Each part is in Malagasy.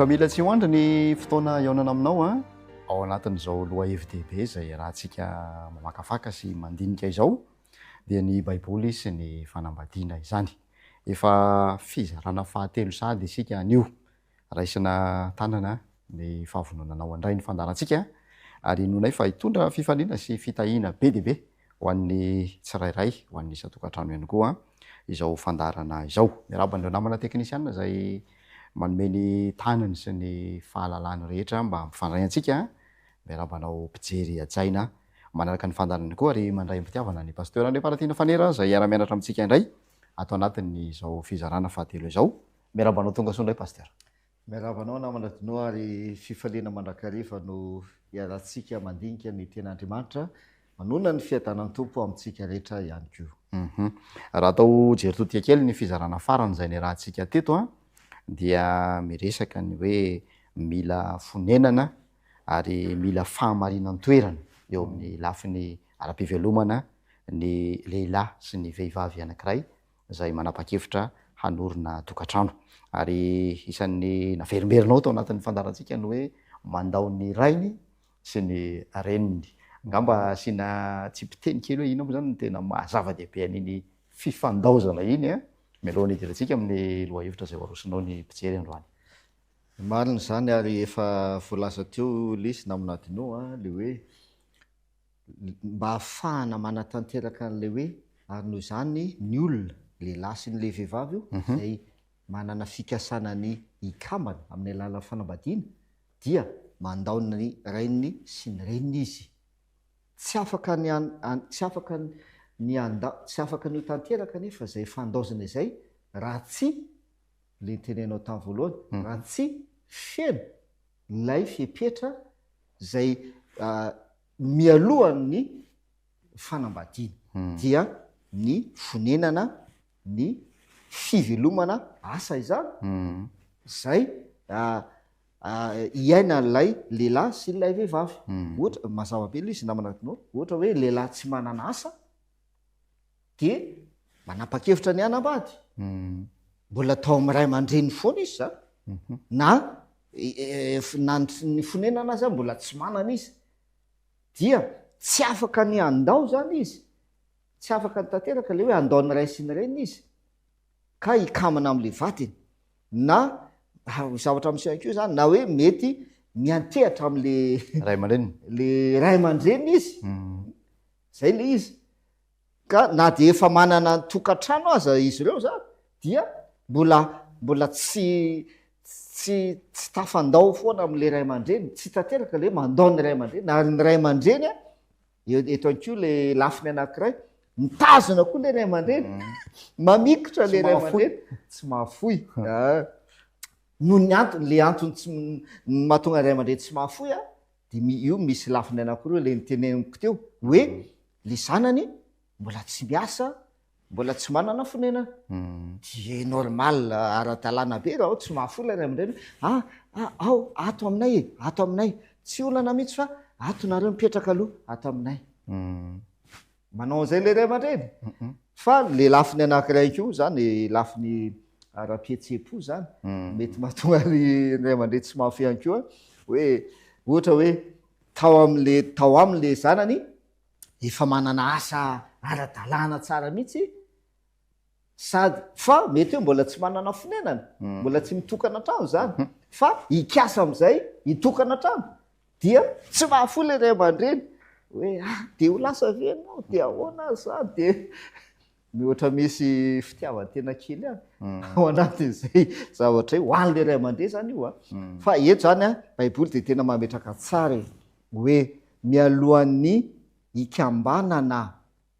Efa mila tsy ho andry ny fotoana hihaonana aminao an, ao anatin'izao lohahevi-dehibe izay iarahantsika mamakafaka sy mandinika izao, dia ny Baiboly sy ny fanambadiana izany. Efa fizarana fahatelo sahady isika anio. Raisina tanana ny fahavononanao handray ny fandaharantsika ary inoanay fa hitondra fifaliana sy fitahiana be dia be ho an'ny tsirairay, ho an'ny isan-tokantrano ihany koa izao fandaharana izao. Miarahaba an'ireo namana teknisiana izay manome ny tanany sy ny fahalalany rehetra mba hampifandray antsika. Miarahaba anao mpijery hajaina manaraka ny fandaharana koa ary mandray am-pitiavana ny Pasteur Andriamparatiana Fanera izay hiara-mianatra amintsika indray ato anatin'izao fizarana fahatelo izao. Miarahaba anao tonga soa indray Pasteur. Miarahaba anao namana Dino ary fifaliana mandrakariva no iarahantsika mandinika ny ten'Andriamanitra manonona ny fiadanan'ny Tompo amintsika rehetra ihany koa. Hum. Raha atao jery todika kely ny fizarana farany izay niarahantsika teto an, dia miresaka ny hoe mila fonenana ary mila fahamarinan-toerana eo amin'ny lafiny ara-pivelomana ny lehilahy sy ny vehivavy anankiray izay manapa-kevitra hanorina tokantrano. Ary isan'ny naverimberinao tao anatin'ny fandaharantsika ny hoe mandao ny rainy sy ny reniny. Angamba asiana tsipiteny kely hoe inona moa izany no tena maha zava-dehibe an'iny fifandaozana iny an, mialohan'ny hidirantsika amin'ny lohahevitra izay ho arosonao ny mpijery androany. Marina izany ary efa voalaza teo lesy namana Adino a, le hoe mba hahafahana manatanteraka an'ilay hoe ary noho izany ny olona, lehilahy sy ny vehivavy io, izay manana fikasana ny hikambana amin'ny alalan'ny fanambadiana dia mandao ny rainy sy ny reniny izy. Tsy afaka ny tsy afaka ny handa tsy afaka ny ho tanteraka anefa izay fandaozana izay raha tsy ilay nitenenao tamin'ny voalohany, raha tsy feno ilay fepetra izay mialohan'ny fanambadiana dia ny fonenana, ny fivelomana, asa izany, izay iainan'ilay lehilahy sy ilay vehivavy. Ohatra, mazava be ilay izy namana Dino, ohatra hoe lehilahy tsy manana asa dia manapa-kevitra ny hanambady. Mbola tao amin'ny ray aman-dreniny foana izy izany, na na ny fonenana aza mbola tsy manana izy. Dia tsy afaka ny handao izany izy, tsy afaka ny tanteraka ilay hoe handao ny ray sy ny reniny izy ka hikamana amin'ilay vadiny. Na zavatra miseho ihany koa izany, na hoe mety miantehatra amin'ilay ray aman-dreniny, ilay ray aman-dreniny izy. Izay ilay izy. Ka na dia efa manana tokantrano aza izy ireo zany dia mbola mbola tsy tsy tsy tafandao foana amin'ilay ray aman-dreny, tsy tanteraka ilay hoe mandao ny ray aman-dreny, ary ny ray aman-dreny an, eto ihany koa ilay lafiny anankiray, mitazona koa ilay ray aman-dreny, mamikitra ilay ray aman-dreny, tsy mahafoy. Noho ny antony, ilay antony tsy mahatonga ny ray aman-dreny tsy mahafoy an, Dia io misy lafiny anankiroa ilay noteneniko teo hoe le zanany mbola tsy miasa, mbola tsy manana fonenana. Dia normal, ara-dalàna be raha tsy mahafoy ilay ray aman-dreny hoe ah, ah, ao, ato aminay e, ato aminay. Tsy olana mihitsy fa ato nareo mipetraka aloha, ato aminay. Manao an'izay ilay ray aman-dreny. Fa le lafiny anankiray koa zany, lafiny ara-pihetseham-po zany, mety mahatonga ny ray aman-dreny tsy mahafehy ihany koa, hoe ohatra hoe tao amin'le tao aminy le zanany efa manana asa ara-dalàna tsara mihitsy, sady fa mety hoe mbola tsy manana fonenana, mbola tsy mitokana trano zany, fa hikasa amin'izay hitokana trano, Dia tsy mahafoy ilay ray aman-dreny hoe ah dia ho lasa ve ianao, dia ahoana za, dia mihoatra misy fitiavan-tena kely ihany ao anatin'izay zavatra io, ho an'ilay ray aman-dreny izany io an. Fa eto izany an, Baiboly dia tena mametraka tsara e, hoe mialohan'ny hikambanana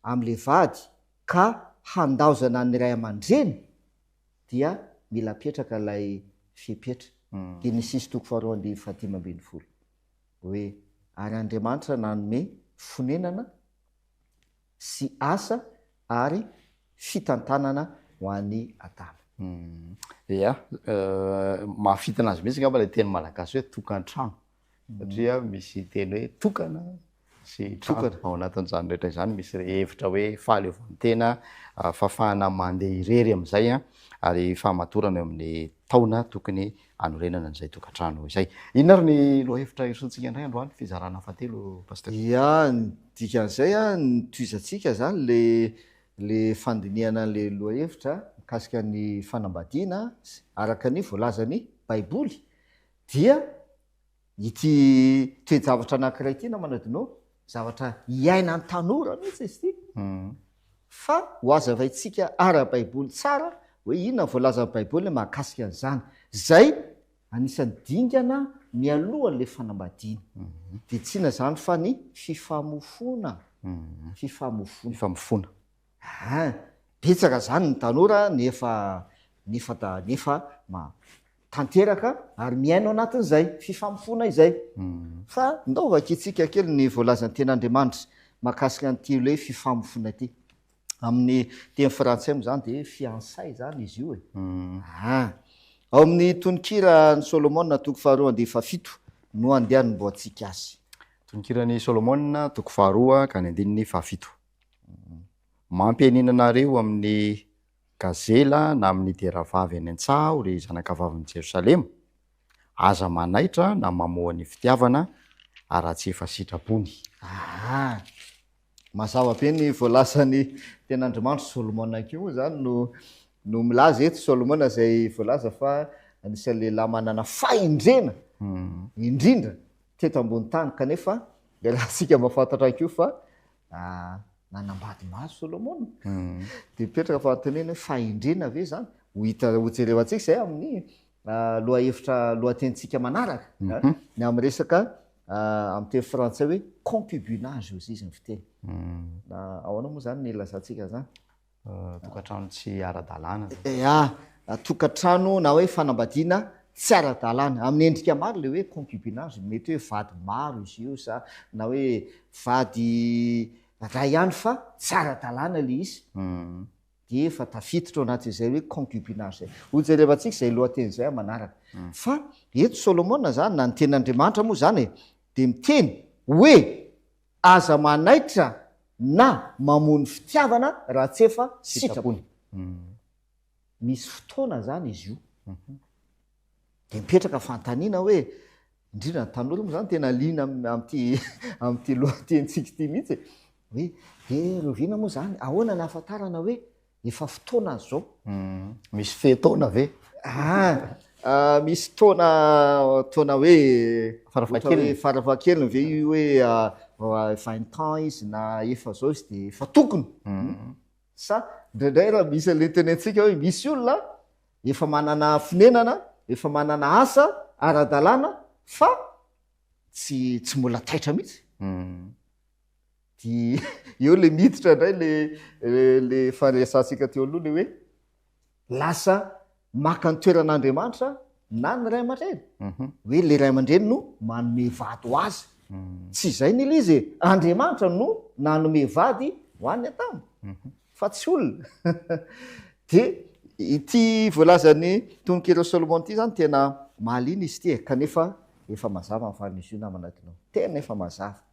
amin'ilay vady ka handaozana ny ray aman-dreny dia mila apetraka ilay fepetra. Genesisy toko faharoa andininy fahadimy ambin'ny folo hoe ary Andriamanitra nanome fonenana sy asa ary fitantanana ho an'i Adama. Ia, mahafintina azy mihitsy angamba ilay teny malagasy hoe tokantrano satria misy teny hoe tokana sy trano ao anatin'izany rehetra izany, misy hevitra hoe fahaleovantena, fahafahana mandeha irery amin'izay ary fahamatorana eo amin'ny. taona tokony hanorenana an'izay tokantrano izay. Inona ary ny lohahevitra hirosoantsika indray androany, fizarana fahatelo Pasteur? Ya, ny dikan'izay an, ny tohizantsika izany le le fandinihana an'le lohahevitra mikasika ny fanambadiana araka ny voalazan'ny Baiboly dia ity toe-javatra anankiray ity namana Dino, zavatra iainan'ny tanora mihitsy izy ity. Fa ho hazavaintsika ara-baiboly tsara hoe inona ny voalazan'ny Baiboly mahakasika an'izany, izay anisan'ny dingana mialohan'ilay fanambadiana. Dia tsy inona izany fa ny fifamofoana. Fifamofoana. Fifamofoana. Aa, betsaka izany ny tanora nefa nefa da nefa ma tanteraka ary miaina ao anatin'izay fifamofoana izay. Fa ndao vakintsika kely ny voalazan'ny Tenin'Andriamanitra mahakasika an'ity hoe fifamofoana ity. Amin'ny teny frantsay moa izany dia hoe fiançailles izany izy io e. Aa. Ao amin'ny Tononkiran'i Solomona toko faharoa andiany fahafito no andeha hanombohantsika azy. Tononkiran'i Solomona toko faharoa ka ny andininy fahafito. Mampianiana anareo amin'ny gazela na amin'ny deravavy any an-tsaha aho, ry zanakavavin'i Jerosalema, aza manaitra na mamoha ny fitiavana, raha tsy efa sitrapony. Aa! Mazava be ny voalazan'ny Tenin'Andriamanitra. Solomona koa moa izany no no milaza eto. Solomona izay voalaza fa anisan'ny lehilahy manana fahendrena indrindra teto ambony tany, kanefa iarahantsika mahafantatra ihany koa fa Nanambady maro Solomona. Dia mipetraka fanontaniana hoe fahendrena ve izany? Ho hita, ho jerevantsika izay amin'ny lohahevitra, lohatenintsika manaraka. Ny amin'ny resaka amin'ny teny frantsay hoe concubinage hozy izy ny fiteny. Na ahoana moa izany ny ilazantsika an'izany? Tokantrano tsy ara-dalàna. Ya, tokantrano na hoe fanambadiana tsy ara-dalàna. Amin'ny endrika maro ilay hoe concubinage, mety hoe vady maro izy io sa na hoe vady iray ihany fa tsy ara-dalàna ilay izy. Dia efa tafiditra ao anatin'izay hoe concubinage izay. Hojerevantsika izay lohateny izay amin'ny manaraka. Fa eto Solomona izany, na ny tenin'Andriamanitra moa izany e, dia miteny hoe Aza manaitra na mamono fitiavana raha tsy efa sitrapony. Misy fotoana zany izy io. Dia mipetraka fanontaniana hoe, indrindra ny tanora moa zany tena liana amin'ity amin'ity lohatenintsika ity mihitsy e, hoe dia rahoviana moa zany, ahoana ny ahafantarana hoe Efa fotoana zao. Misy fe-taona ve? Ah, misy taona, taona hoe Farafahakeliny. Farafahakeliny ve io hoe 20 ans izy na efa zao izy dia efa tokony? Sa indraindray raha misy an'ilay tenentsika hoe misy olona efa manana fonenana, efa manana asa ara-dalàna fa tsy tsy mbola taitra mihitsy. Dia eo le miditra indray le le fanesantsika teo aloha le hoe lasa maka ny toeran'Andriamanitra na ny ray aman-dreny. Hoe le ray aman-dreny no manome vady ho azy. Tsy izay ny ilay izy e. Andriamanitra no nanome vady ho an'i Adama fa tsy olona. Dia ity voalazan'ny tononkira Solomona ity izany tena mahaliana izy ity e, kanefa efa mazava ny valin'izy io namana Dino. Tena efa mazava.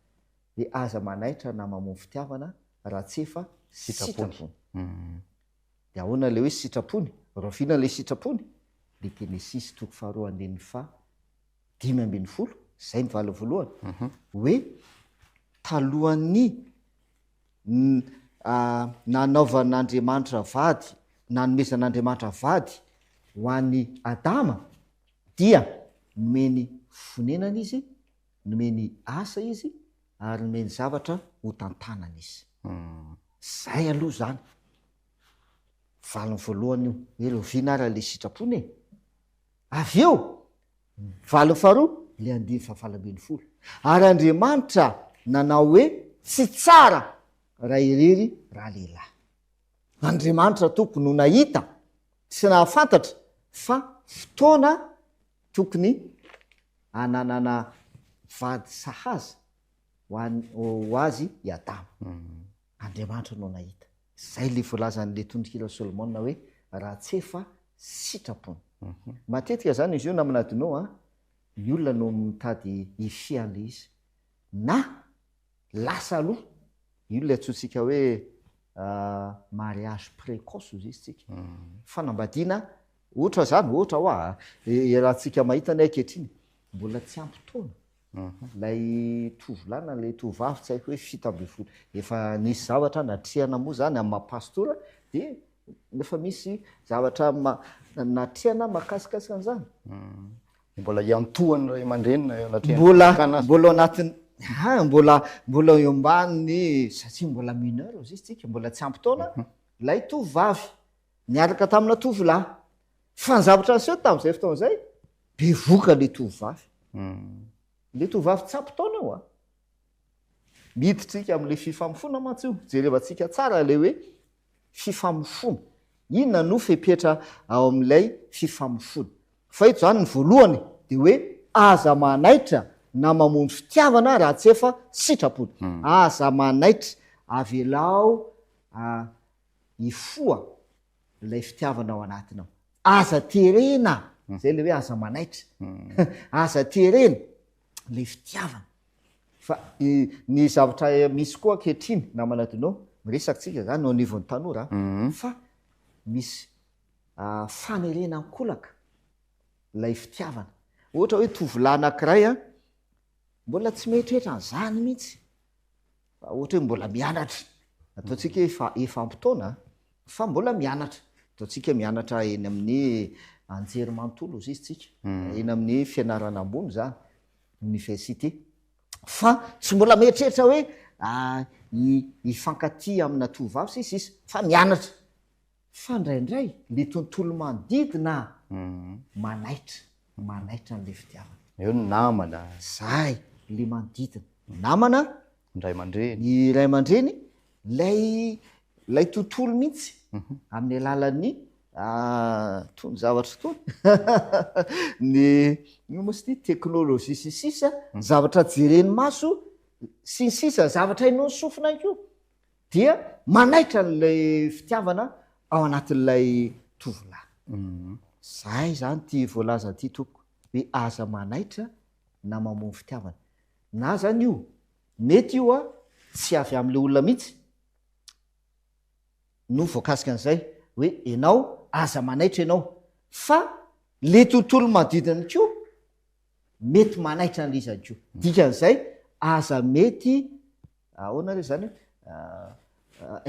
Dia aza manaitra na mamono fitiavana raha tsy efa sitrapony. Dia ahoana ilay hoe sitrapony? Rahoviana ilay sitrapony? Ilay Genesisy toko faharoa andininy faha 15, izay ny valiny voalohany, hoe talohan'ny nanaovan'Andriamanitra vady, nanomezan'Andriamanitra vady ho an'i Adama dia nomeny fonenana izy, Nomeny asa izy ary nomeny zavatra ho tantanana izy. Zay aloha zany. Valiny voalohany io. Hoe rahoviana ary ilay sitrapony e? Avy eo, valiny faharoa, ilay andininy fahavalo ambin'ny folo. Ary Andriamanitra nanao hoe tsy tsara raha irery ralehilahy. Andriamanitra Tompo no nahita sy nahafantatra fa fotoana tokony hananana vady sahaza ho an ho azy i Adama. Andriamanitra no nahita. Izay ilay voalazan'ilay tononkira Solomona hoe raha tsy efa sitrapony. Matetika izany izy io namana Adino a, ny olona no mitady hifehy an'ilay izy. Na lasa aloha, io ilay antsointsika hoe mariage précoce hozy izy tsika. Fanambadiana. Ohatra zany, ohatra hoa, iarahantsika mahita anie ankehitriny, mbola tsy ampy taona ilay tovolahy na ilay tovovavy tsy haiko hoe 17, efa nisy zavatra natrehana moa zany amin'ny maha pastora dia efa misy zavatra natrehana mahakasikasika an'izany. Mbola iantohan'ny ray aman-dreny na eo anatrehan'ny Mbola, fanjakana aza. mbola ao anatin'ny, ha, mbola, mbola eo ambanin'ny, satria mbola mineur ozy izy tsika, mbola tsy ampy taona ilay tovovavy niaraka tamina tovolahy. Fa ny zavatra niseho tamin'izay fotoana izay, bevoka ilay tovovavy. Ilay tovovavy tsy ampy taona io an. Miditra tsika amin'ilay fifamofoana mantsy io, jerevantsika tsara ilay hoe fifamofoana. Inona no fepetra ao amin'ilay fifamofoana? Fa eto izany ny voalohany dia hoe aza manaitra na mamono fitiavana raha tsy efa sitrapony. Aza manaitra, avelao hifoha ilay fitiavana ao anatinao. Aza terena, izay ilay hoe aza manaitra. Aza terena ilay fitiavana. Fa ny zavatra misy koa ankehitriny namana Dino, miresaka tsika zany eo anivon'ny tanora fa misy fanerena ankolaka ilay fitiavana. Ohatra hoe tovolahy anankiray an, mbola tsy mieritreritra an'izany mihitsy, fa ohatra hoe mbola mianatra, ataontsika hoe efa efa ampy taona fa mbola mianatra, ataontsika mianatra eny amin'ny anjerimanontolo hozy izy tsika, eny amin'ny fianarana ambony zany, université, fa tsy mbola mieritreritra hoe hifankatia amina tovovavy sy ny sisa fa mianatra. Fa indraindray le tontolo manodidina manaitra, manaitra an'le fitiavana. Eo ny namana. Zay, le manodidina. Namana. Ny ray aman-dreny. Ny ray aman-dreny, lay lay tontolo mihitsy amin'ny alalan'ny tony zavatra itony, ny inona moa izy ity, teknolojia sy ny sisa, ny zavatra jeren'ny maso sy ny sisa, ny zavatra hainoan'ny sofina ihany koa dia manaitra an'ilay fitiavana ao anatin'ilay tovolahy. Zay zany ity voalaza ity tompoko, hoe aza manaitra na mamono fitiavana. Na zany io, mety io a, tsy avy amin'ilay olona mihitsy no voakasika an'izay, hoe enao aza manaitra enao, fa le tontolo manodidina koa mety manaitra an'ilay izy ihany koa. Dikan'izay aza mety, ahoana re zany e,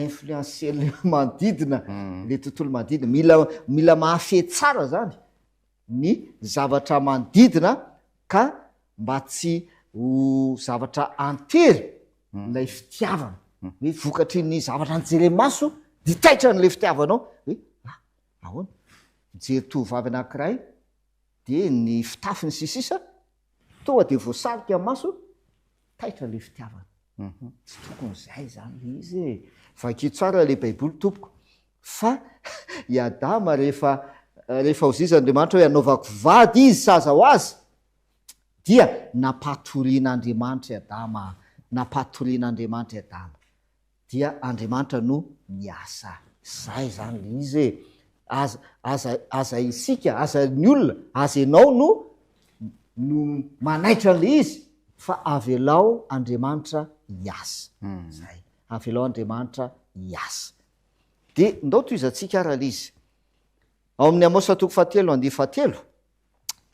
influencer le manodidina, le tontolo manodidina, mila mila mahafehy tsara zany ny zavatra manodidina ka mba tsy ho zavatra antery ilay fitiavana, hoe vokatry ny zavatra nijereny maso dia taitra an'ilay fitiavanao, hoe ah ahoana, mijery tovovavy anankiray dia ny fitafiny sy sisa tonga dia voasarika maso, taitra ilay fitiavana. Tsy tokony izay izany ilay izy e. Vakio tsara ilay baiboly tompoko fa i Adama rehefa rehefa hoziza Andriamanitra hoe anaovako vady izy saza ho azy dia nampatorian'Andriamanitra i Adama, nampatorian'Andriamanitra i Adama. Dia Andriamanitra no miasa. Zay zany le izy e! Aza, aza, aza isika, aza ny olona, aza ianao no, no manaitra an'le izy fa avelao Andriamanitra hiasa. Zay. Avelao Andriamanitra hiasa. De ndao tohizantsika ara le izy. Ao amin'ny Amosa toko fahatelo andihy fahatelo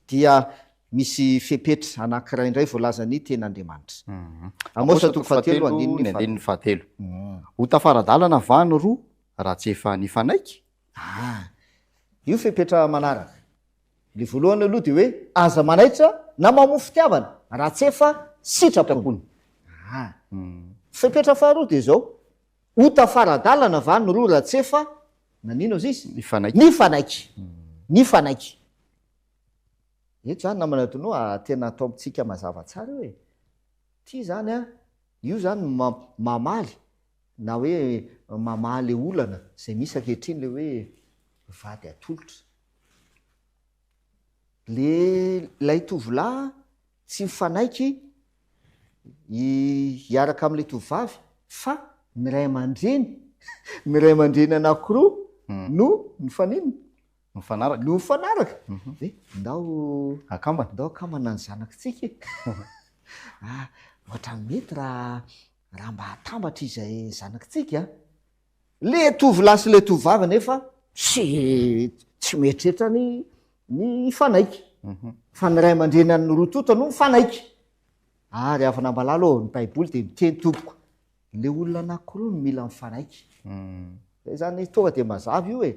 dia misy fepetra anankiray indray voalazan'ny Tenin'Andriamanitra. Amosa toko fahatelo andininy fahatelo. Ho tafara-dalana va ny roa raha tsy efa nifanaiky? Ah, io fepetra manaraka. Ilay voalohany aloha dia hoe aza manaitra na mamoa fitiavana raha tsy efa sitrapony. Ah. Fepetra faharoa dia izao, ho tafara-dalana va ny roa raha tsy efa Nanino ozy izy? Nifanaiky. Nifanaiky. Nifanaiky. Eto zany namana Donoa tena atao amintsika mazava tsara io e. Ty zany an, io zany mamaly na hoe mamaha le olana zay misy ankehitriny le hoe vady atolotra. Le lay tovolahy tsy mifanaiky hiaraka amin'ilay tovovavy fa ny ray aman-dreny, ny ray aman-dreny anankiroa no nifaninona? Nifanaraka. No nifanaraka. Hoe ndao Akambana. Ndao akambana ny zanakitsika e. Ah, ohatran'ny mety raha raha mba atambatra izay zanakitsika. Le tovolahy sy le tovovavy anefa. Tsy tsy mieritreritra ny ny hifanaiky. Fa ny ray aman-dreny an'ny roa tonta no mifanaiky. Ary havana malala ô, ny Baiboly dia miteny tompoko, le olona anankiroa no mila mifanaiky. Zay zany tonga dia mazava io e.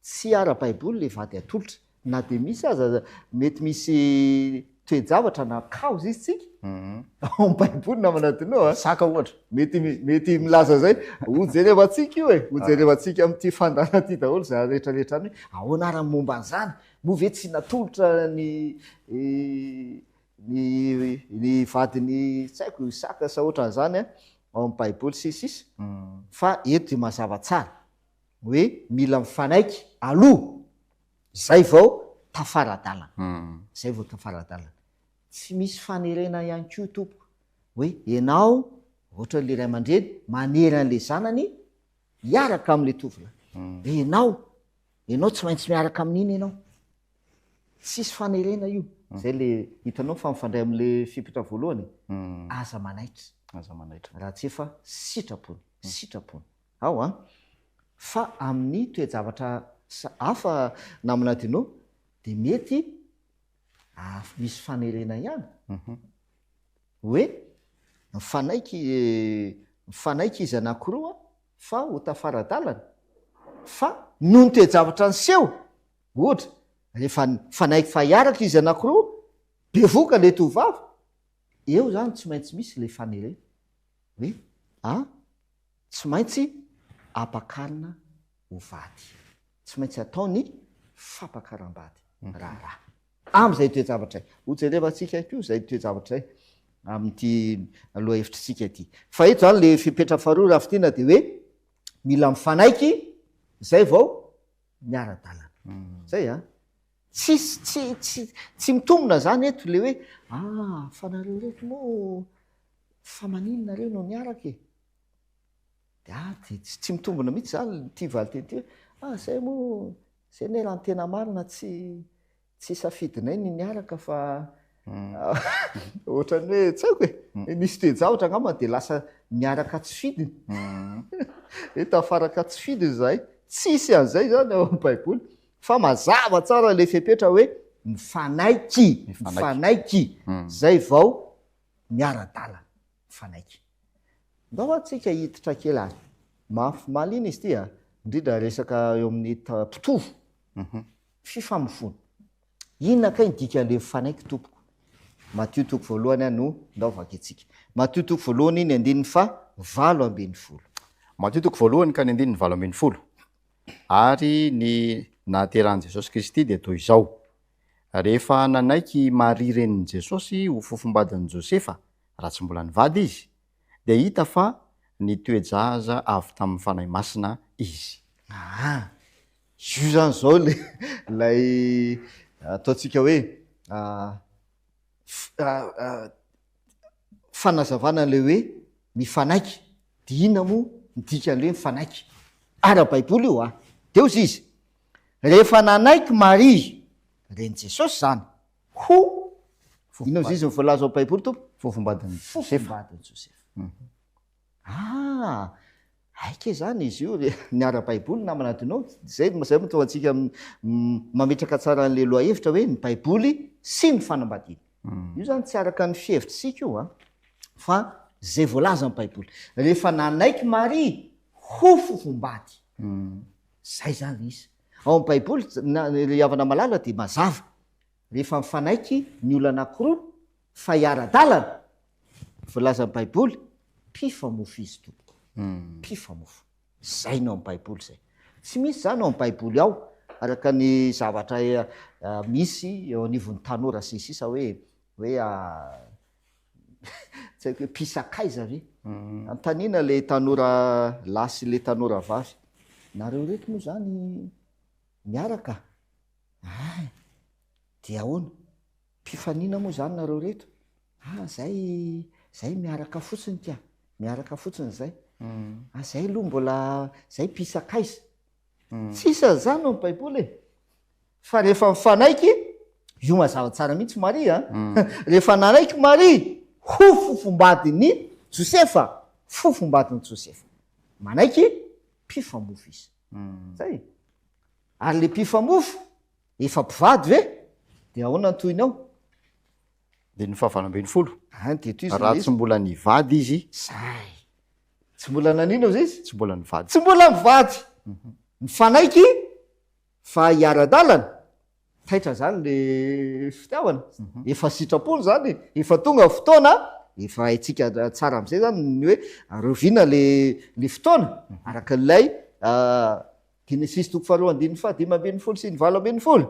Tsy ara-baiboly le vady atolotra. Na dia misy aza mety misy toe-javatra na cause izy tsika ao amin'ny baiboly namana Dino a. Saka ohatra. Mety mety milaza zay, ho jerevantsika io e, ho jerevantsika amin'ity fandaharana ity daholo izany rehetra rehetra izany hoe ahoana ary ny momba an'izany? Moa ve tsy natolotra ny ny ny vadin'i tsy haiko Isaka sa ohatran'izany ao amin'ny baiboly sy ny sisa fa eto dia mazava tsara hoe mila mifanaiky aloha zay vao tafara-dalana, zay vao tafara-dalana. Tsy misy fanerena ihany koa tompoko hoe ianao ohatra le ray aman-dreny manery an'le zanany hiaraka amin'le tovolahy, hoe ianao, ianao tsy maintsy miaraka amin'iny ianao. Tsisy fanerena io, zay le hitanao fa mifandray amin'le fepetra voalohany e, aza manaitra, Aza manaitra. raha tsy efa sitrapony, sitrapony. Ao an! Fa amin'ny toe-javatra hafa namana Dino dia mety misy fanerena ihany. Hoe mifanaiky mifanaiky izy anankiroa fa ho tafara-dalana fa noho ny toe-javatra niseho, ohatra, rehefa nifanaiky fa hiaraka izy anankiroa, bevohoka ilay tovovavy, eo izany tsy maintsy misy ilay fanerena hoe a! Tsy maintsy ampakarina ho vady. Tsy maintsy atao ny fampakaram-bady raharaha. Amin'izay toe-javatra izay. Ho jerevantsika koa izay toe-javatra izay amin'ity lohahevitritsika ity. Fa eto izany ilay fepetra faharoa raha fintinina dia hoe mila mifanaiky izay vao miara-dalana. Izay an. Tsisy, tsy, tsy, tsy mitombina izany eto ilay hoe ah fa nareo ireto moa fa maninona nareo no niaraka e? Dia ah dia tsy, tsy mitombina mihitsy izany ity valinteny ity hoe ah zay moa, zay anie raha ny tena marina tsy, tsy safidinay ny niaraka fa ohatran'ny hoe tsy haiko e, nisy toe-javatra angamba dia lasa niaraka tsy fidiny. Hoe tafaraka tsy fidiny izahay. Tsisy an'izay izany ao amin'ny Baiboly. Fa mazava tsara ilay fepetra hoe mifanaiky, mifanaiky, zay vao miara-dalana, mifanaiky. Ndao hoa tsika hiditra kely ary. Mafy mahaliana izy ity a, indrindra resaka eo amin'ny mpitovo, fifamofoana. Inona kay ny dikan'ilay mifanaiky tompoko? Matio toko voalohany a no ndao vakintsika. Matio toko voalohany ny andininy faha 18. Matio toko voalohany ka ny andininy 18. Ary ny nahaterahan'i Jesosy Kristy dia toy izao, Rehefa nanaiky i Maria renin'i Jesosy ho fofombadin'i Josefa, raha tsy mbola nivady izy, dia hita fa nitoe-jaza avy tamin'ny Fanahy Masina izy. Aa! Io izany izao ilay ilay ataontsika hoe fanazavana an'ilay hoe mifanaiky. Dia inona moa ny dikan'ilay hoe mifanaiky? Ara-baiboly io an! Dia hozy izy, rehefa nanaiky Maria, renin'i Jesosy izany, ho, inona hozy izy ny voalaza ao Baiboly Tompo? Fofombadin'i Josefa. Fofombadin'i Josefa. Ah! Aika izany izy io, ny ara-baiboly namana adinao, izay izay mahatonga antsika mametraka tsara an'ilay lohahevitra hoe ny baiboly sy ny fanambadiana. Io izany tsy araka ny fihevitr'isika io an, fa izay voalazan'ny baiboly. Rehefa nanaiky Maria ho fofombady, izay izany ilay izy. Ao amin'ny baiboly, ry havana malala dia mazava, Rehefa mifanaiky ny olona anankiroa fa hiara-dalana, voalazan'ny Baiboly, mpifamofo izy tompoko. Mpifamofo. Izay no ao amin'ny Baiboly izay. Tsy misy izany ao amin'ny Baiboly ao, araka ny zavatra misy eo anivon'ny tanora sy ny sisa hoe, hoe tsy haiko hoe mpisakaiza ve? Anontaniana ilay tanora lahy sy ilay tanora vavy, nareo ireto moa izany miaraka? Ay! Dia ahoana? Mpifanina moa izany nareo reto? Ah, zay, zay miaraka fotsiny ka, miaraka fotsiny zay. Ah, zay aloha mbola, zay mpisakaiza. Tsisy an'izany ao amin'ny Baiboly e. Fa rehefa mifanaiky, io mazava tsara mihitsy Maria a. Rehefa nanaiky Maria ho fofombadin'i Josefa, fofombadin'i Josefa. Manaiky mpifamofo izy. Zay. Ary le mpifamofo efa mpivady ve? De ahoana ny tohiny ao? Andininy fahavalo ambin'ny folo. An, de tohizo Raha le tsy izy. mbola nivady izy. Zay. Tsy mbola nanino ozy izy? Tsy mbola nivady. Tsy mbola nivady. Mifanaiky fa hiara-dalana. Taitra zany le fitiavana. Efa sitrapony zany e. Efa tonga ny fotoana, efa haintsika tsara am'zay zany ny hoe rahoviana le le fotoana, araka ilay Genesisy toko faharoa andininy faha-15 sy ny 18.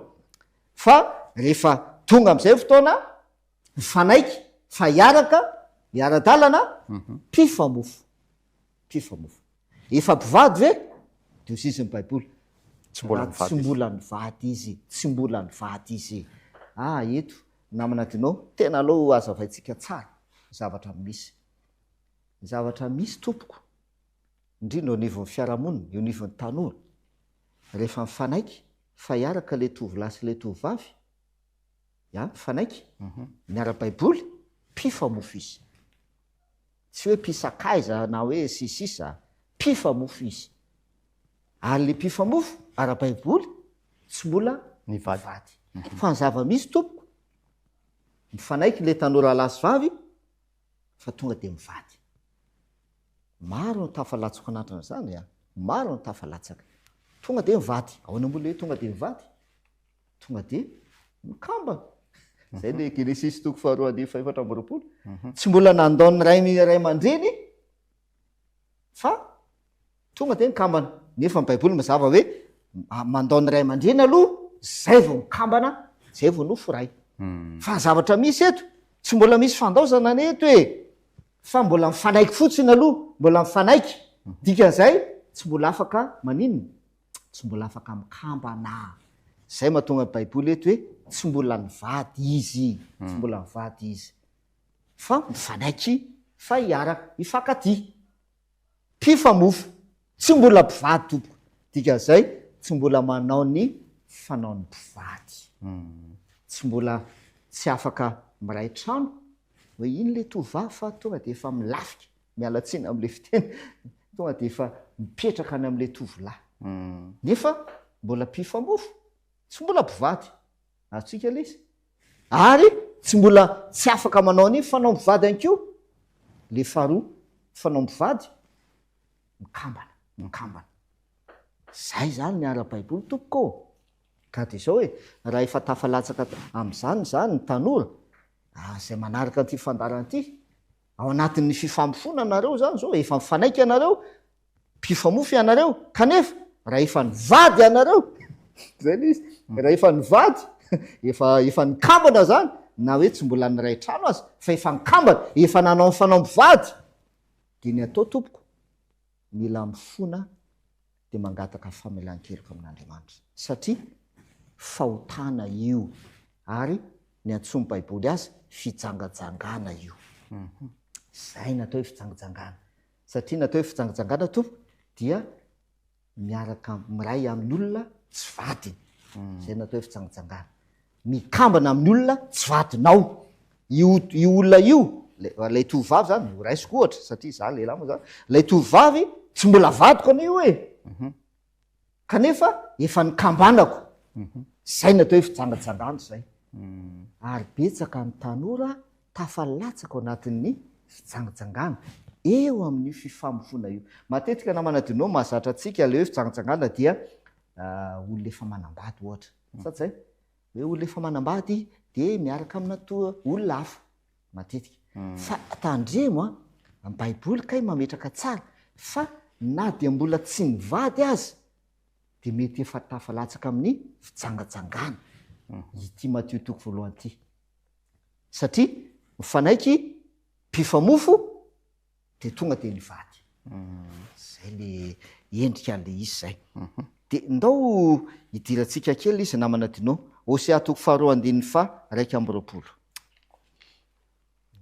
Fa rehefa tonga am'zay ny fotoana, mifanaiky fa hiaraka, hiara-dalana, mpifamofo. Mpifamofo. Efa mpivady ve? Dia hoy izy ny Baiboly, Tsy mbola Raha tsy nivady izy. mbola nivady izy, tsy mbola nivady izy. Ah, eto, namana Dino, tena aleo ho hazavaintsika tsara ny zavatra misy. Ny zavatra misy tompoko, indrindra eo anivon'ny fiarahamonina, eo anivon'ny tanora, rehefa mifanaiky fa hiaraka ilay tovolahy sy ilay tovovavy, ya, mifanaiky, ny ara-baiboly, mpifamofo izy. Tsy hoe mpisakaiza na hoe sy sisa, mpifamofo izy. Ary le mpifamofo, ara-baiboly, tsy mbola Nivady. Fa ny zava-misy tompoko, mifanaiky le tanora lahy sy vavy fa tonga dia mivady. Maro ny tafalatsaka anatin'izany a, maro ny tafalatsaka. Tonga dia mivady. Ahoana moa le hoe tonga dia mivady? Tonga dia mikambana. Zay le Genesisy toko faharoa andininy faha-24. Tsy mbola nandao ny ray ray aman-dreny fa tonga dia nikambana. Nefa ny Baiboly mazava hoe mandao ny ray aman-dreny aloha, zay vao mikambana, zay vao nofo iray. Fa ny zavatra misy eto, tsy mbola misy fandaozana anie eto e! Fa mbola mifanaiky fotsiny aloha, mbola mifanaiky. Dikan'izay, tsy mbola afaka maninona? Tsy mbola afaka mikambana. Izay mahatonga ny Baiboly eto hoe tsy mbola nivady izy, tsy mbola nivady izy. Fa mifanaiky fa hiaraka, hifankatia. Mpifamofo, tsy mbola mpivady tompoko. Dikan'izay, tsy mbola manao ny fanaon'ny mpivady. Tsy mbola tsy afaka miray trano, hoe iny ilay tovovavy fa tonga dia efa milafika. Miala tsiny amin'ilay fiteny, tonga dia efa mipetraka any amin'ilay tovolahy. Nefa mbola mpifamofo, tsy mbola mpivady. Azontsika ilay izy? Ary tsy mbola tsy afaka manao ny fanao mpivady ihany koa ilay faharoa, fanao mpivady, mikambana, mikambana. Izay izany ny ara-baiboly tompoko ô! Ka dia izao e, raha efa tafalatsaka amin'izany izany ny tanora, izay manaraka an'ity fandaharana ity, Ao anatin'ny fifamofoana nareo zany zao, efa mifanaiky ianareo, mpifamofo ianareo, kanefa raha efa nivady ianareo, zay le izy, raha efa nivady, efa efa nikambana zany, na hoe tsy mbola niray trano aza, fa efa nikambana, efa nanao ny fanao mpivady, dia ny atao tompoko, mila mifona dia mangataka famelan-keloka amin'Andriamanitra satria fahotana io ary ny antsoin'ny baiboly azy fijangajangana io. Izay no atao hoe fijangajangana. Satria ny atao hoe fijangajangana tompoko dia miaraka miray amin'ny olona tsy vadiny. Izay no atao hoe fijangajangana. Mikambana amin'ny olona tsy vadinao. Io io olona io, ilay tovovavy zany, ho raisiko ohatra satria za lehilahy moa zany, ilay tovovavy tsy mbola vadiko anie io e! Kanefa efa nikambanako. Zay no atao hoe fijangajangana zay. Ary betsaka ny tanora tafalatsaka ao anatin'ny fijangajangana eo amin'io fifamofoana io. Matetika namana Dino mahazatra antsika ilay hoe fijangajangana dia olona efa manambady ohatra. Sa tsy zay? Hoe olona efa manambady dia miaraka amina toa olona hafa matetika. Fa tandremo an, ny baiboly kay mametraka tsara fa na dia mbola tsy nivady aza dia mety efa tafalatsaka amin'ny fijangajangana ity Matio toko voalohany ity. Satria mifanaiky mpifamofo de tonga de nivady. Zay le endrika an'le izy zay. De ndao hidirantsika kely izy namana Dino. Hosea toko faharoa andininy faha 21.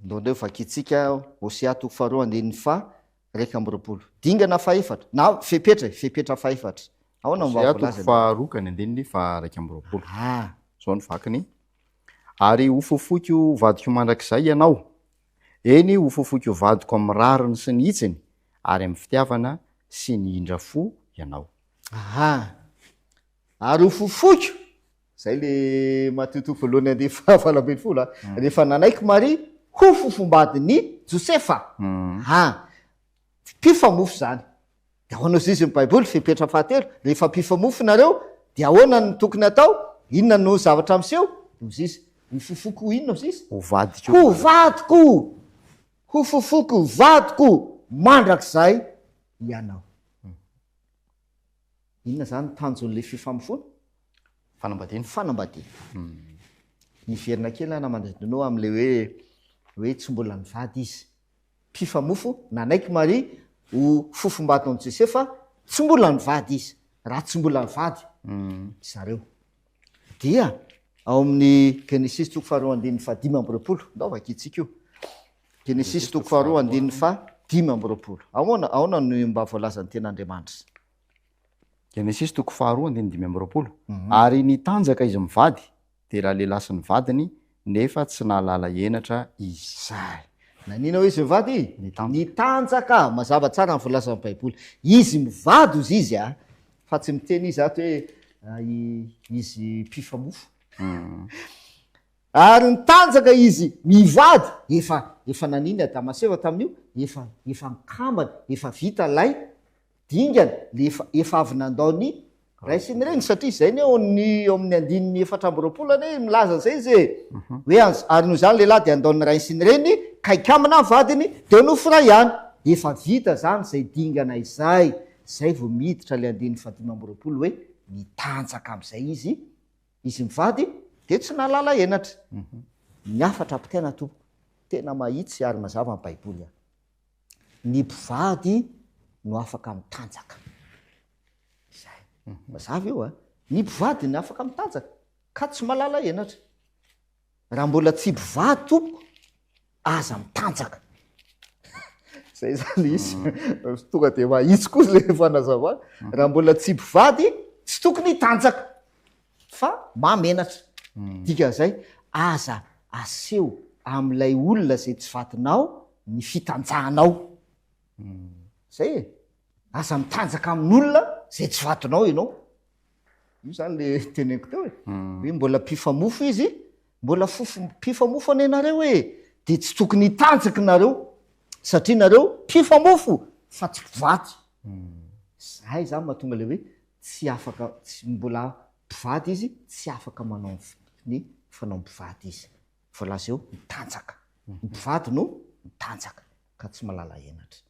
Ndao ndray ho vakintsika Hosea toko faharoa andininy faha 21. Dingana fahefatra na fepetra e, fepetra fahefatra. Ahoana no mba Hosea toko voalazany? faharoa ka ny andininy faha 21. Ah. Zao ny vakiny. Ary hofofoiko ho vadiko mandrakizay ianao, Eny, hofofoiko ho vadiko amin'ny rariny sy ny hitsiny ary amin'ny fitiavana sy ny indra fo ianao. Aha! Ary ho fofoiko, zay le Matio toko voalohany andiany fahavalo 18 a, rehefa nanaiky Maria ho fofombadin'i Josefa. Ha, mpifamofo zany. De ahoana ozy izy ny Baiboly, fepetra fahatelo, rehefa mpifamofo nareo, de ahoana no tokony atao? Inona no zavatra miseho? De ozy izy, ho fofoko ho inona ozy izy? Ho vadiko. Ho vadiko! Ho fofoko ho vadiko mandrakizay ianao. Inona izany ny tanjon'ilay fifamofoana? Fanambadiana. Fanambadiana. Hiverina kely aho namana Dino amin'ilay hoe hoe tsy mbola nivady izy. Mpifamofo, nanaiky Maria ho fofombadin'i Josefa, tsy mbola nivady izy. Raha tsy mbola nivady zareo. Dia ao amin'ny Genesisy toko faharoa andininy fahadimy amby 20, ndao vakintsika io. Genesisy toko faharoa andininy faha-25. Ahoana, ahoana no mba voalazan'ny tenin'Andriamanitra? Genesisy toko faharoa andininy 25. Ary nitanjaka izy mivady, dia ralehilahy sy ny vadiny, nefa tsy nahalala henatra izy. Zay. Nanina hoe izy mivady? Nitanjaka. Nitanjaka. Mazava tsara ny voalazan'ny Baiboly. Izy mivady hozy izy a, fa tsy miteny izy ato hoe izy mpifamofo. Ary nitanjaka izy mivady, efa efa nanina i Adama sy Eva tamin'io, efa efa nikambana, efa vita ilay dingana, le efa efa avy nandao ny ray sy ny reny, satria izay anie ao ny ao amin'ny andininy 24 anie milaza an'izay izy e, hoe az- ary noho izany lehilahy dia handao ny rainy sy ny reniny ka hikambana amin'ny vadiny, dia ho nofo iray ihany. Efa vita izany izay dingana izay, izay vao miditra ilay andininy faha-25 hoe nitanjaka amin'izay izy Izy mivady dia tsy nahalala henatra. Ny hafatra ampitaina tompoko, tena mahitsy ary mazava ny baiboly a. Ny mpivady no afaka mitanjaka. Izay. Mazava io a. Ny mpivady no afaka mitanjaka ka tsy mahalala henatra. Raha mbola tsy mpivady tompoko, aza mitanjaka. Zay zany izy. Mm. Tonga de mahitsy koa le fanazavana. Mm. Raha mbola tsy mpivady, tsy tokony hitanjaka fa mahamenatra. Mm. Dikan'izay, aza aseho amin'ilay olona zay tsy vadinao ny fitanjahanao. Zay e. Aza mitanjaka amin'olona zay tsy vadinao ianao. Io zany le teneniko teo e. Hoe mbola mpifamofo izy, mbola fofo mpifamofo anie nareo e, de tsy tokony hitanjaky nareo satria nareo mpifamofo fa tsy mpivady. Zay zany mahatonga le hoe tsy afaka, tsy mbola mpivady izy, tsy afaka manao ny fanao mpivady izy. Voalaza eo, mitanjaka. Ny mpivady no mitanjaka ka tsy mahalala henatra.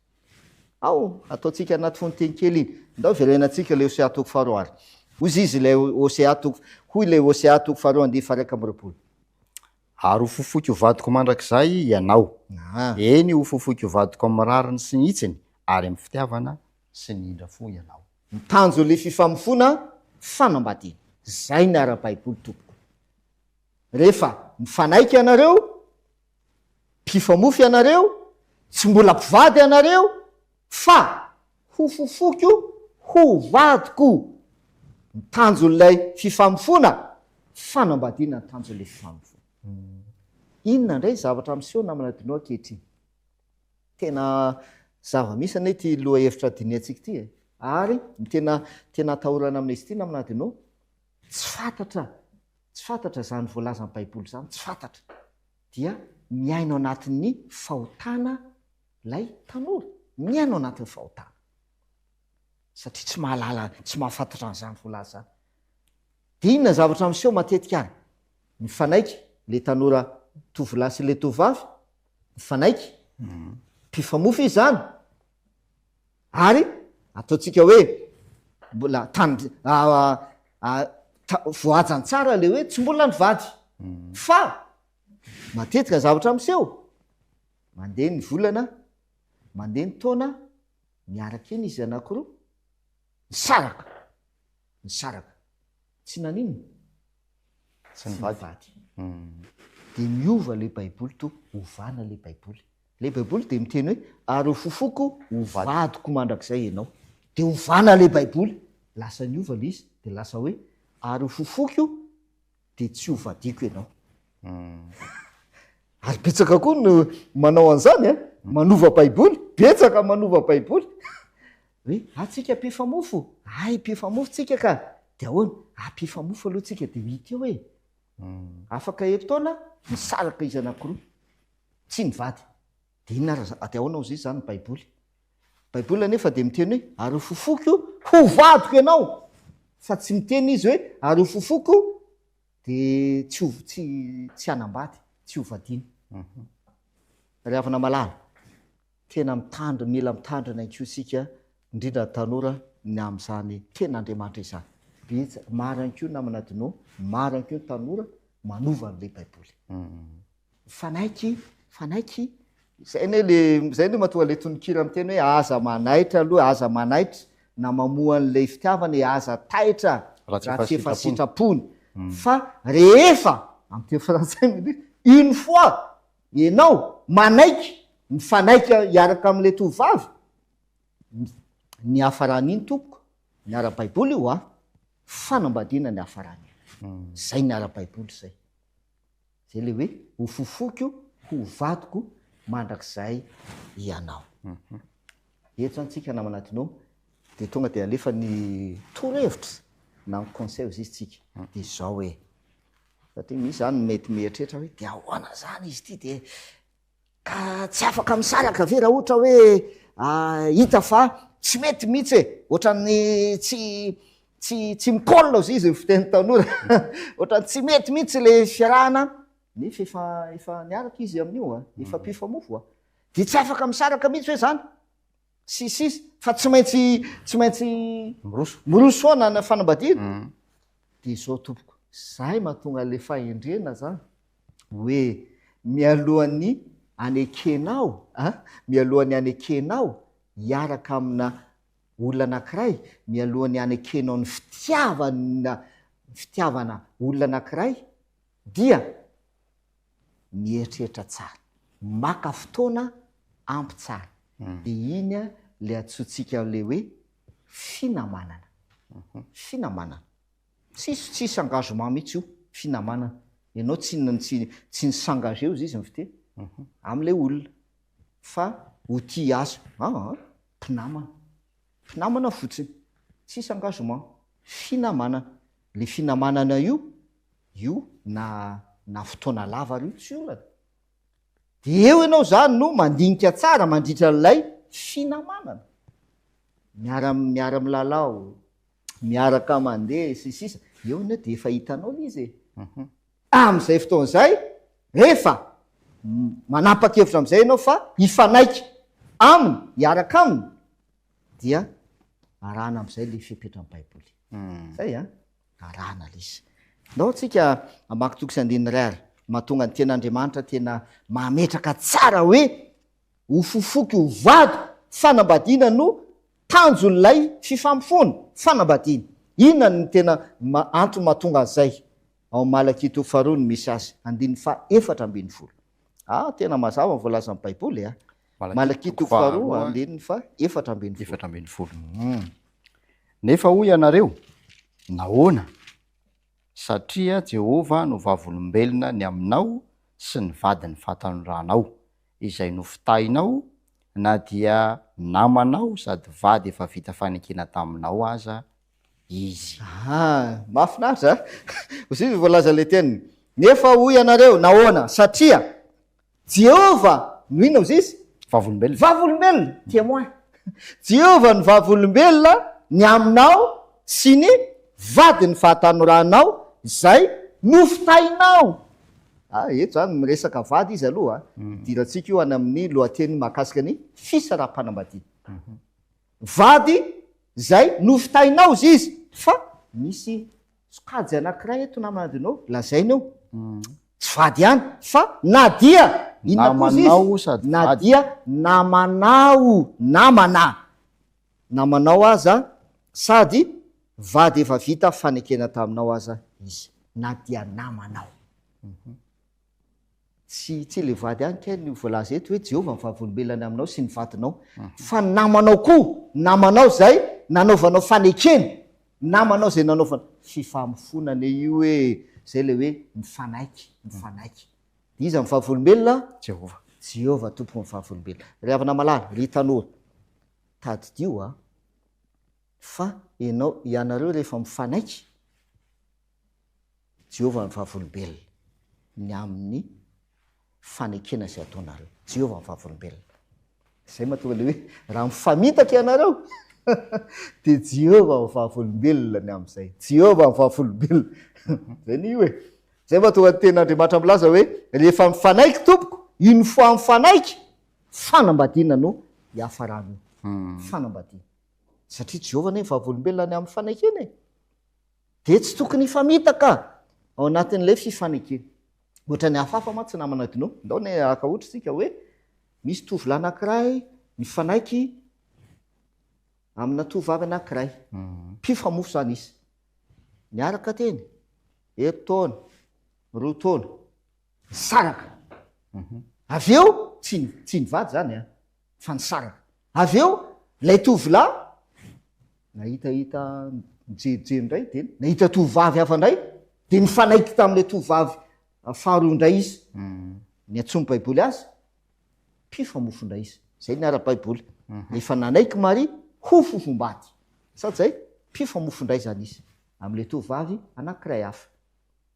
Ao, ataontsika anaty fononteny kely iny. Ndao verenantsika ilay Hosea toko faharoa ary. Hoy izy ilay Hosea toko, hoy ilay Hosea toko faharoa andiany faha-21. Ary ho fofoiko ho vadiko mandrakizay ianao. Eny, ho fofoiko ho vadiko amin'ny rariny sy ny hitsiny ary amin'ny fitiavana sy ny indra fo ianao. Ny tanjon'ilay fifamofoana fanambadiana. Izay ny ara-baiboly tompoko. Rehefa mifanaiky ianareo, mpifamofo ianareo, tsy mbola mpivady ianareo, fa ho fofoko ho vadiko. Ny tanjon'ilay fifamofoana, fanambadiana ny tanjon'ilay fifamofoana. Inona indray zavatra miseho namana Dino ankehitriny? Tena zava-misy anie ity lohahevitra dinihantsika ity e. Ary ny tena tena atahorana amin'izy ity namana Dino, tsy fantatra Tsy fantatra izany voalazan'ny Baiboly izany, tsy fantatra. Dia miaina ao anatin'ny fahotana ilay tanora, miaina ao anatin'ny fahotana. Satria tsy mahalala, tsy mahafantatra an'izany voalaza izany. Dia inona ny zavatra miseho matetika any? Mifanaiky ilay tanora tovolahy sy ilay tovovavy, mifanaiky, mpifamofo izy izany, Ary ataontsika hoe mbola tany voahajany tsara le hoe tsy mbola nivady. Fa matetika zavatra miseho, mandeha ny volana, mandeha ny taona, miaraka eny izy anankiroa, nisaraka, nisaraka. Tsy naninona? Tsy nivady. Dia miova ilay Baiboly to, ovana ilay Baiboly. Ilay Baiboly dia miteny hoe, ary ho fofoko ho vadiko mandrakizay ianao. Dia ovana ilay Baiboly. Lasa niova ilay izy, dia lasa hoe, ary ho fofoko dia tsy ho vadiko ianao. Ary betsaka koa no manao an'izany an, manova Baiboly, betsaka manova Baiboly. Hoe, ah tsika mpifamofo, hay mpifamofo tsika ka, dia ahoana? ampifamofo aloha tsika de ho hita eo e. Afaka herintaona, nisaraka izy anankiroa, tsy nivady. De inona ary za, de ahoana hozy zany ny baiboly? Baiboly anefa dia miteny hoe ary ho fofoko ho vadiko ianao, fa tsy miteny izy hoe ary ho fofoko de tsy ho tsy tsy hanambady, tsy ho vadiana. Ry havana malala, tena mitandrina, mila mitandrina ihany koa isika, indrindra ny tanora, ny amin'izany tenin'Andriamanitra izany. Betsaka, maro ihany koa namana Dino, maro ihany koa ny tanora manova an'ilay baiboly. Mifanaiky, mifanaiky. Izay anie le, izay anie mahatonga le tononkira miteny hoe aza manaitra aloha, aza manaitra na mamoha an'ilay fitiavana e, aza taitra raha tsy efa sitrapony. Fa rehefa, amin'ny teny frantsay moa dia, une fois ianao manaiky, mifanaiky hiaraka amin'ilay tovovavy, ny hafaran'iny tompoko, ny ara-baiboly io an, fanambadiana ny hafarany. Izay ny ara-baiboly izay. Zay le hoe ho fofoiko ho vadiko mandrakizay ianao. Eto zany tsika namana Dino de tonga de alefa ny torohevitra na ny conseil ozy izy tsika de zao hoe satria misy zany mety mieritreritra hoe de ahoana zany izy ity de Ka tsy afaka misaraka ve raha ohatra hoe hita fa tsy mety mihitsy e? Ohatran'ny tsy tsy tsy mi-colle ozy izy ny fiteny tanora. Ohatran'ny tsy mety mihitsy le fiarahana nefa efa efa niaraka izy amin'io a, efa mpifamofo a. Dia tsy afaka misaraka mihitsy hoe zany? Sy sisa fa tsy maintsy tsy maintsy Miroso. miroso foana ny fanambadiana. Dia izao tompoko, zay mahatonga le fahendrena zany hoe mialohan'ny anekenao a, mialohan'ny anekenao hiaraka amina olona anankiray, mialohan'ny anekenao ny fitiavana fitiavana olona anankiray dia mieritreritra tsara, maka fotoana ampy tsara, dia iny le antsointsika le hoe finamanana, finamanana. Tsisy tsisy engagement mihitsy io, finamanana. Ianao tsy tsy tsy ni-s'engager hozy izy ny fiteny amin'ilay olona fa ho tia azy, aa mpinamana, mpinamana fotsiny, tsisy engagement, finamanana. Le finamanana io, io na na fotoana lava ary io tsy olana. Dia eo ianao izany no mandinika tsara mandritra an'ilay finamanana. Miara miara milalao, miaraka mandeha sy sisa, eo anie dia efa hitanao ilay izy e. Amin'izay fotoana izay, rehefa manapa-kevitra amin'izay ianao fa hifanaiky aminy, hiaraka aminy, dia arahana amin'izay ilay fepetran'ny Baiboly. Izay an, arahana ilay izy. Ndao tsika hamaky toko sy andininy iray ary, mahatonga ny tenin'Andriamanitra tena mametraka tsara hoe Ho fofoky ho vady fanambadiana no tanjon'ilay fifamofoana, fanambadiana. Inona no tena antony mahatonga an'izay? Ao amin'ny Malakia toko faharoa no misy azy, andininy faha-14. Ah, tena mazava ny voalazan'ny Baiboly a! Malakia toko faharoa, andininy faha-14. 14. Nefa hoy ianareo, Nahoana? Satria Jehovah no vavolombelona ny aminao sy ny vadin'ny fahatanoranao, izay nofitahinao, na dia namanao sady vady efa vita fanekena taminao aza izy. Aha, mahafinaritra a! Hoy izy voalaza ilay teniny, Nefa hoy ianareo, Nahoana? Satria Jehovah no inona hozy izy? Vavolombelona. Vavolombelona, témoin. Jehovah no vavolombelona ny aminao sy ny vadin'ny fahatanoranao izay nofitahinao. Ah, eto izany miresaka vady izy aloha. Idirantsika io any amin'ny lohateny mahakasika ny fisaraham-panambadiana. Vady izay nofitahinao izy izy fa misy sokajy anankiray eto namana Dino lazaina eo. Tsy vady ihany fa na dia inona koa izy Namanao sady na vady. dia namanao namana namanao aza sady vady efa vita fanekena taminao aza izy na dia namanao. Tsy tsy ilay vady ihany kay no voalaza eto hoe Jehovah ny vavolombelona ny aminao sy ny vadinao, fa ny namanao koa, namanao izay nanaovanao fanekena, namanao izay nanaovana fifamofoana anie io e, izay ilay hoe mifanaiky, mifanaiky. Dia iza ny vavolombelona? Jehovah. Jehovah Tompo ny vavolombelona. Ry havana malala, ry tanora, tadidio a, fa ianao, ianareo rehefa mifanaiky. Jehovah no vavolombelona ny amin'ny fanekena izay ataonareo. Jehovah no vavolombelona. Izay mahatonga ilay hoe raha mifamitaka ianareo dia Jehovah no vavolombelona ny amin'izay. Jehovah no vavolombelona. Izay ny io e. Izay mahatonga ny tenin'Andriamanitra milaza hoe rehefa mifanaiky tompoko, une fois mifanaiky, fanambadiana no hiafaran'io. Fanambadiana. Satria Jehovah anie vavolombelona ny amin'ny fanekena e. Dia tsy tokony hifamitaka ao anatin'ilay fifanekena. Ohatran'ny hafahafa mantsy namana Dino. Ndao anie haka ohatra isika hoe misy tovolahy anankiray mifanaiky amina tovovavy anankiray. Mpifamofo izany izy. Niaraka teny, herintaona, roa taona, nisaraka. Avy eo, tsy tsy nivady izany an, fa nisaraka. Avy eo, ilay tovolahy nahitahita nijerijery indray dia nahita tovovavy hafa indray dia nifanaiky tamin'ilay tovovavy faharoa indray izy. Ny antsoin'ny Baiboly azy, mpifamofo indray izy. Izay ny ara-baiboly. Rehefa nanaiky Maria ho fofombady. Sa tsy izay? Mpifamofo indray izany izy amin'ilay tovovavy anankiray hafa.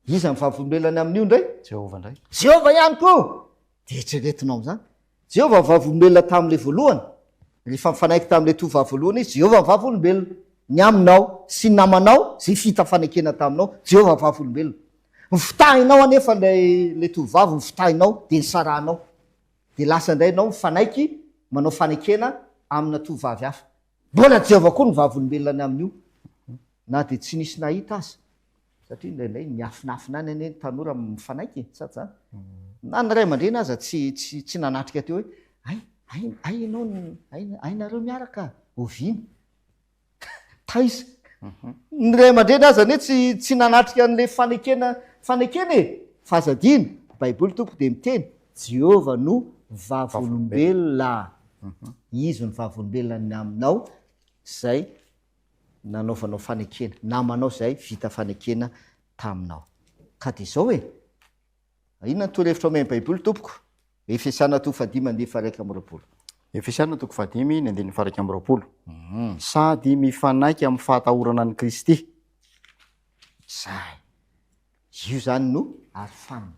Iza ny vavolombelona ny amin'io indray? Jehovah indray. Jehovah ihany koa! Dia eritreretinao amin'izany. Jehovah vavolombelona tamin'ilay voalohany. Rehefa nifanaiky tamin'ilay tovovavy voalohany izy, Jehovah vavolombelona ny aminao sy ny namanao izay vita fanekena taminao. Jehovah vavolombelona. Nifitahinao anefa ilay ilay tovovavy, nifitahinao, dia nisarahanao. Dia lasa indray ianao mifanaiky manao fanekena amina tovovavy hafa. Mbola Jehovah koa no vavolombelona ny amin'io, na dia tsy nisy nahita aza. Satria indraindray miafinafina any anie ny tanora mifanaiky e, sa tsy zany? Na ny ray aman-dreny aza tsy tsy tsy nanatrika teo hoe hay hay hay ianao hay hay nareo miaraka, oviana? Taiza? Ny ray aman-dreny aza anie tsy tsy nanatrika an'ilay fanekena fanekena e! Fa aza adino, Baiboly tompoko dia miteny, Jehovah no vavolombelona. Izy no vavolombelona ny aminao izay nanaovanao fanekena, namanao izay vita fanekena taminao. Ka dia izao e! Inona ny torohevitra omen'ny Baiboly tompoko? Efesiana toko fahadimy andininy faha-21. Efesiana toko fahadimy ny andininy faha-21. Sady mifanaiky amin'ny fahatahorana an'i Kristy. Izay. Io izany no arofanina.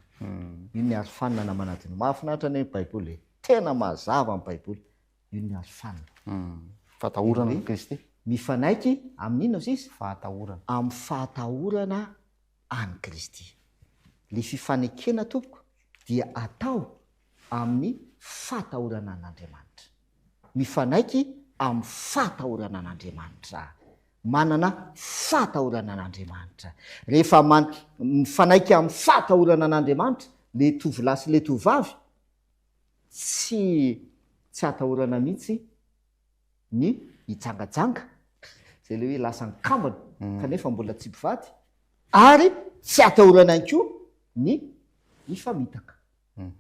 Io ny arofanina namana adino. Mahafinaritra anie ny Baiboly e. Tena mazava ny Baiboly. Io ny arofanina. Fahatahorana an'i Kristy. Mifanaiky amin'inona ozy izy? Fahatahorana. Amin'ny fahatahorana an'i Kristy. Le fifanekena tompoko dia atao amin'ny fahatahorana an'Andriamanitra. Mifanaiky amin'ny fahatahorana an'Andriamanitra. Manana fahatahorana an'Andriamanitra. Rehefa man, mifanaiky amin'ny fahatahorana an'Andriamanitra le tovolahy sy le tovovavy, tsy tsy atahorana mihitsy ny hijangajanga, zay le hoe lasa nikambana kanefa mbola tsy mpivady, ary tsy atahorana ihany koa ny hifamitaka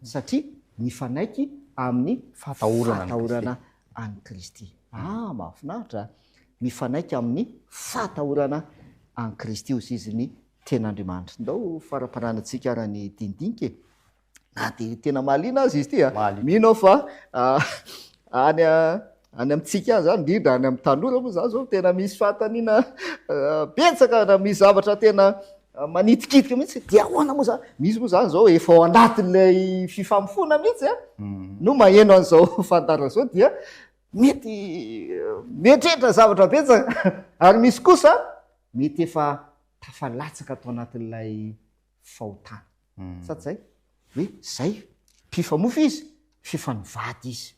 satria mifanaiky amin'ny fahatahorana an'i Kristy. Ah, mahafinaritra! Mifanaiky amin'ny fahatahorana an'i Kristy hozy izy ny ten'Andriamanitra. Ndao faramparanantsika ara ny dinidinika e! Na dia tena mahaliana aza izy ity a. Mino aho fa any any amintsika any zany, indrindra any amin'ny tanora moa zany zao tena misy fanontaniana betsaka na misy zavatra tena manitikitika mihitsy. Dia ahoana moa zany? Misy moa zany zao efa ao anatin'ilay fifamofoana mihitsy a, no maheno an'izao fandaharana izao dia mety mieritreritra zavatra betsaka ary misy kosa mety efa tafalatsaka tao anatin'ilay fahotana. Sa tsy zay? Hoe zay, mpifamofo izy, f'efa nivady izy.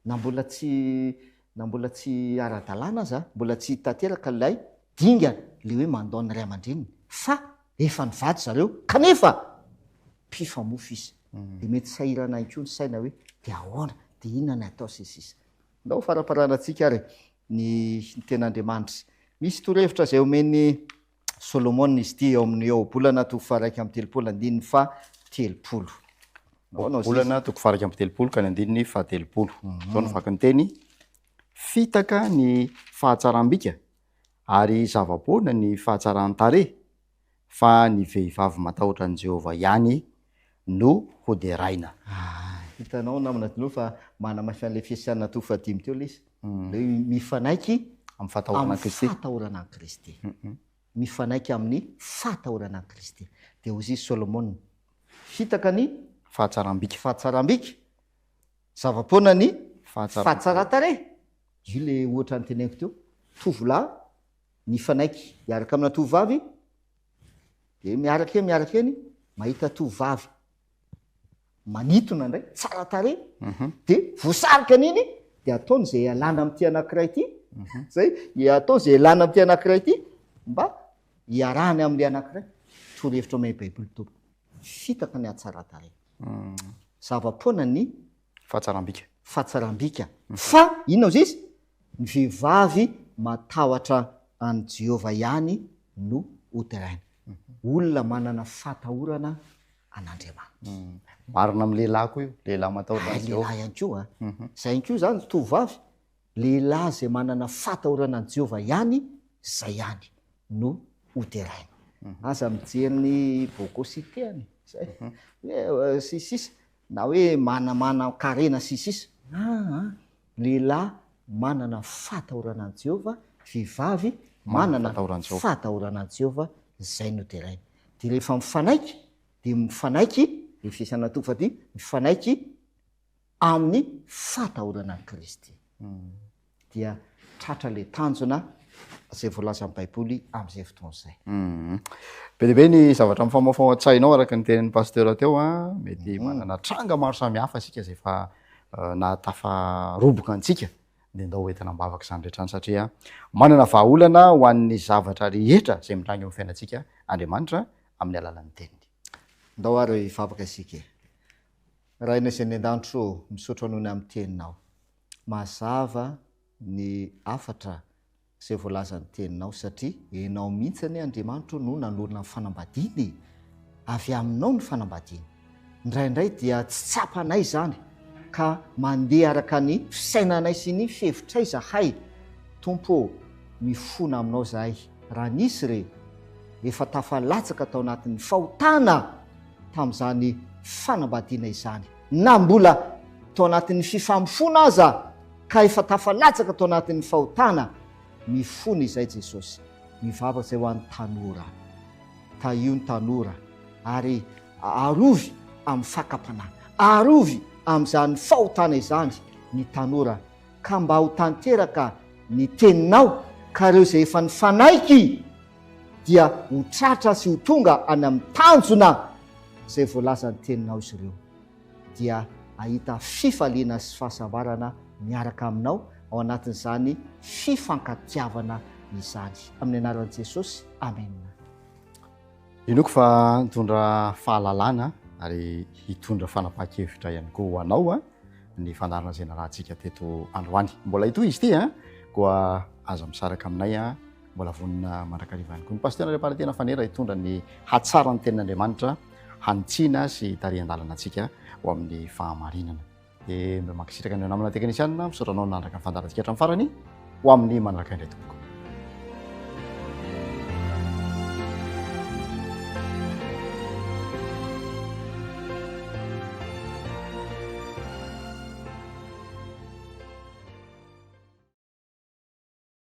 Na mbola tsy na mbola tsy ara-dalàna aza, mbola tsy tanteraka ilay dingana, ilay hoe mandao ny ray aman-dreniny, fa efa nivady zareo, kanefa mpifamofo izy. Dia mety sahirana ihany koa ny saina hoe dia ahoana, dia inona ny atao sy ny sisa. Ndao faramparanantsika ary ny tenin'Andriamanitra. Misy torohevitra izay omen'ny Solomona izy ity eo amin'ny Ohabolana toko faha-31 andininy faha-30. Nahoana ozy izy? Ohabolana toko faha-31 ka ny andininy faha-30. Izao no vaky ny teny, Fitaka ny fahatsaram-bika ary zava-poana ny fahatsaran-tarehy, fa ny vehivavy matahotra an'i Jehovah ihany no hoderaina. Ah, hitanao namana Dino fa manamafy an'ilay Efesiana toko fahadimy teo ilay izy. Ilay hoe mifanaiky Amin'ny fahatahorana an'i Kristy. Amin'ny fahatahorana an'i Kristy. mifanaiky amin'ny fahatahorana an'i Kristy. Dia hoy izy Solomona, Fitaka ny Fahatsaram-bika. Fahatsaram-bika. Zava-poana ny fahatsaran-tarehy. Io ilay ohatra noteneniko teo. Tovolahy nifanaiky hiaraka amina tovovavy, dia miaraka eny miaraka eny, mahita tovovavy manintona indray, tsara tarehy, dia voasarika an'iny, dia ataony izay hialana amin'ity anankiray ity, zay, ataony izay hialana amin'ity anankiray ity, mba hiarahany amin'ilay anankiray. Torohevitra omen'ny Baiboly tompoko. Fitaka ny hatsaran-tarehy. Zava-poana ny Fahatsaram-bika. Fahatsaram-bika. Fa inona hozy izy? Ny vehivavy matahotra an'i Jehovah ihany no hoderaina. Olona manana fahatahorana an'Andriamanitra. Marina amin'ny lehilahy koa io, lehilahy matahotra an'i Jehovah. Lehilahy ihany koa. Izay ihany koa izany tovovavy, lehilahy izay manana fahatahorana an'i Jehovah ihany, izay ihany no hoderaina. Aza mijery ny bogositeany, izay, hoe sy ny sisa, na hoe manamanan-karena sy ny sisa. Aa, lehilahy manana fahatahorana an'i Jehovah, vehivavy manana fahatahorana an'i Jehovah, izay no deraina. Dia rehefa mifanaiky, dia mifanaiky, Efesiana toko fahadimy, mifanaiky amin'ny fahatahorana an'i Kristy. Dia tratra ilay tanjona izay voalazan'ny Baiboly amin'izay fotoana izay. Be dia be ny zavatra mifamahofaho ao an-tsainao araka ny tenin'ny pasteur teo an, mety manana tranga maro samihafa isika izay efa nahatafaroboka antsika, dia ndao hoentina am-bavaka izany rehetra izany satria manana vahaolana ho an'ny zavatra rehetra izay mitranga eo amin'ny fiainantsika Andriamanitra amin'ny alalan'ny teniny. Ndao ary hivavaka isika e. Rainay izay any an-danitra ô, misaotra noho ny amin'ny teninao. Mazava ny hafatra izay voalazan'ny teninao satria Ianao mihitsy anie Andriamanitra o no nanorina ny fanambadiana e! Avy aminao ny fanambadiana. Indraindray dia tsy tsapanay izany ka mandeha araka ny fisainanay sy ny fihevitray izahay. Tompo ô, mifona aminao izahay raha nisy re efa tafalatsaka tao anatin'ny fahotana tamin'izany fanambadiana izany na mbola tao anatin'ny fifamofoana aza ka efa tafalatsaka tao anatin'ny fahotana, mifona izay Jesosy. Mivavaka izay ho an'ny tanora. Tahio ny tanora ary arovy amin'ny fakam-panahy. Arovy amin'izany fahotana izany ny tanora ka mba ho tanteraka ny teninao ka ireo izay efa nifanaiky dia ho tratra sy ho tonga any amin'ny tanjona izay voalazan'ny teninao izy ireo, dia hahita fifaliana sy fahasambarana miaraka aminao ao anatin'izany fifankatiavana izany. Amin'ny anaran'i Jesosy, amena. Inoako fa nitondra fahalalana ary hitondra fanapahan-kevitra ihany koa ho anao ny fandaharana izay narahantsika teto androany. Mbola hitohy izy ity, koa aza misaraka aminay. Mbola vonona mandrakariva ihany koa ny Pasitera Andriampanantena Fanera hitondra ny hatsaran'ny tenin'Andriamanitra hanitsiana sy hitarihan-dalana antsika ho amin'ny fahamarinana. Dia mba mankasitraka an'ireo namana teknisianina, misaotra anao nanaraka ny fandaharantsika hatramin'ny farany. Ho amin'ny manaraka indray tompoko.